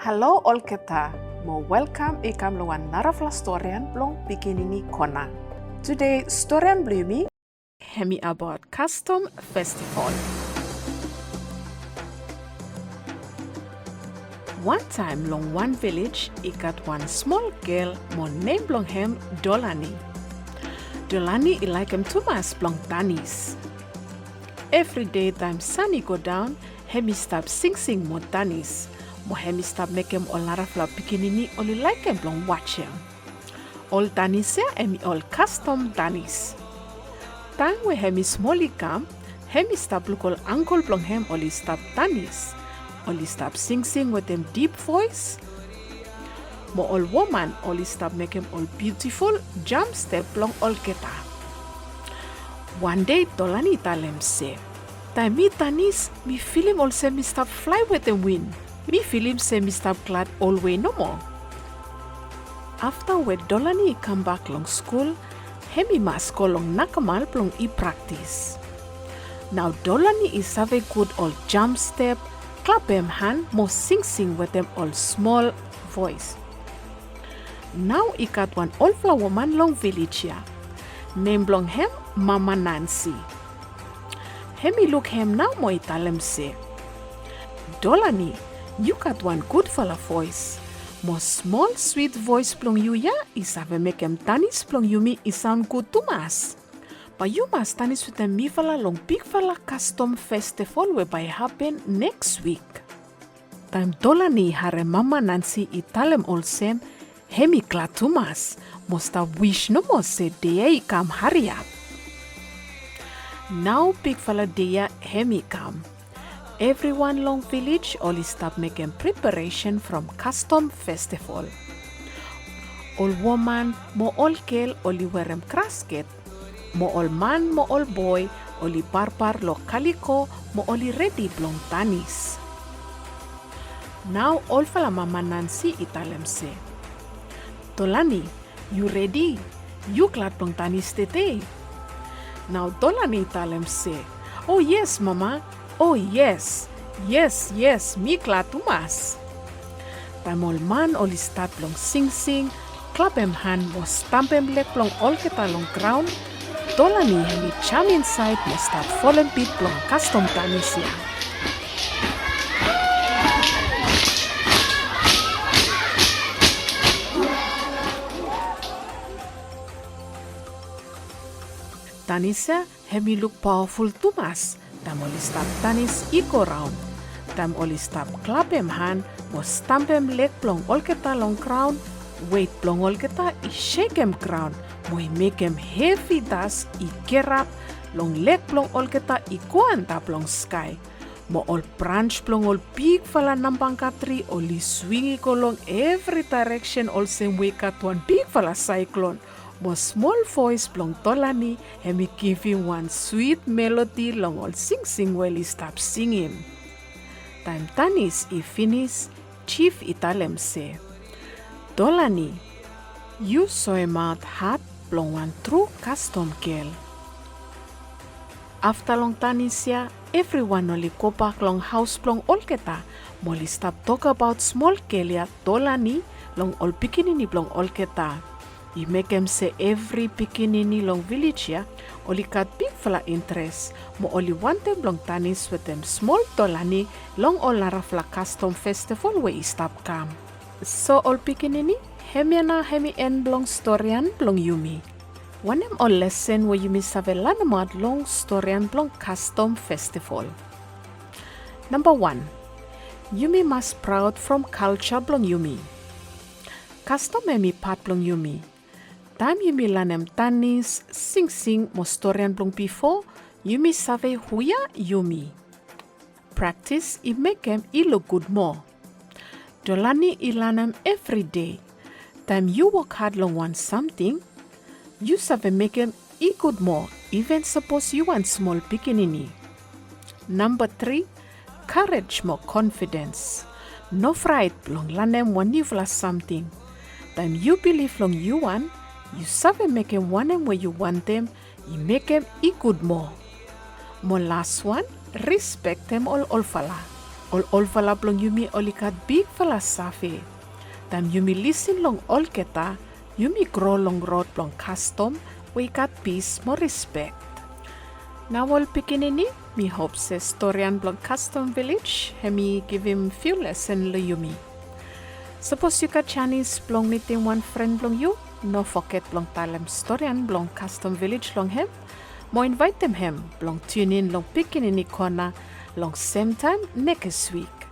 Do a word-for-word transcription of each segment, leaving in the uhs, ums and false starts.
Halo olgeta, mo welkam i kam long wan narafala storian blong pikinini kona. Tude storian blong yumi hemi abaot kastom festival. Wan taem long wan vilej i gat wan smol gel mo nem blong hem Dolani. Dolani i laekem tumas blong danis. Evri dei taem san i godaon, hemi stap singsing mo danis, mo hemi stap mekem ol narafala pikinini oli laekem blong wajem. Ol danis ya hemi ol kastom danis. Taem we hemi smol i kam, hemi stap luk ol angkel blong hem oli stap danis, oli stap singsing wetem dip voes, mo ol woman oli stap mekem ol biutiful jamstep blong olgeta. Wan dei Dolani i talem se, taem mi danis, mi filim olsem mi stap flae wetem win. Mi filim se mi stap glad olwe nomo. Afta we Dolani i kambak long skul, hemi mas go long nakamal blong i praktis. Nao Dolani i save gud ol jamstep, klapem han mo singsing wetem ol smol voes. Nao i gat wan olfala woman long vilej ya. Nem blong hem Mama Nansi. Hemi luk hem nao mo i talem se, Dolani, yu gat wan gudfala voes. Mo smol swit voes blong yu ya i save mekem danis blong yumi i saon gud tumas. Bae yu mas danis wetem mifala long bigfala kastom festival we bae i hapen neks wik. Taem Dolani i harem Mama Nansi i talem olsem, hemi glad tumas, mo stap wis nomo se dei ya i kam hariap. Nao bigfala dei ya hemi kam. Evriwan long vilej oli stap mekem preparesen from kastom festival. Ol woman mo ol gel oli werem grasket, mo ol man mo ol boe oli barbar long kaliko mo oli redi blong danis. Nao olfala Mama Nansi i talem se, Dolani, yu redi? Yu glad blong danis tede? Nao Dolani i talem se, o yes Mama, o yes, yes, yes, mi glad tumas. Taem ol man oli stat blong singsing, klapem han mo stampem leg blong olgeta long graon, Dolani hemi jam insaed mo stat folem bit blong kastom danis ya. Danis ya hemi luk pawaful tumas, taem oli stap danis i go raon. Taem oli stap klapem han mo stampem leg blong olgeta long graon, wet blong olgeta i sekem graon mo i mekem hevi das i gerap long leg blong olgeta i go antap long skae. Mo ol brans blong ol bigfala nambanga tri oli swing i go long evri daereksen olsem we i gat wan bigfala saeklon. Mo smol voes blong Dolani hemi givim wan swit melodi long ol singsing we oli stap singim. Taem danis i finis, jif i talem se, Dolani, yu soemaot hat blong wan tru kastom gel. Afta long danis ya, evriwan oli gobak long haos blong olgeta, mo oli stap tokbaot smol gel ya Dolani long ol pikinini blong olgeta. I mekem se evri pikinini long vilej ya oli gat bigfala intres, mo oli wantem blong danis wetem smol Dolani long ol narafala kastom festival we i stap kam. So ol pikinini, hemia nao hemi en blong storian blong yumi. Wanem ol lesen we yumi save lanemaot long storian blong kastom festival? Namba wan, yumi mas praod from kalja blong yumi. Kastom hemi pat blong yumi. Taem yumi lanem danis, singsing mo storian blong bifo, yumi save hu ya yumi. Praktis i mekem i luk gud moa. Dolani i lanem evri dei. Taem yu wok had long wan samting, yu save mekem i gud moa, iven sapos yu wan smol pikinini. Namba tri, karej mo konfidens. No fraet blong lanem wan niufala samting. Taem yu bilif long yu wan, yu save mekem wanem we yu wantem, i mekem i gud moa. Mo laswan, rispektem ol olfala. Ol olfala blong yumi oli gat bigfala save. Taem yumi lisin long olgeta, yumi gro long rod blong kastom we i gat pis mo rispek. Nao ol pikinini, mi hop se storian blong Kastom Vilej hemi givim fiu lesen long yumi. Sapos yu gat janis blong mitim wan fren blong yu, no foget blong talem storian blong Kastom Vilej long hem, mo invaetem hem blong tiunin long Pikinini Kona long semtaem nekis wik.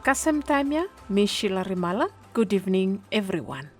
Kasem taem ya, mi Sheila Rimala, gud ivning evriwan.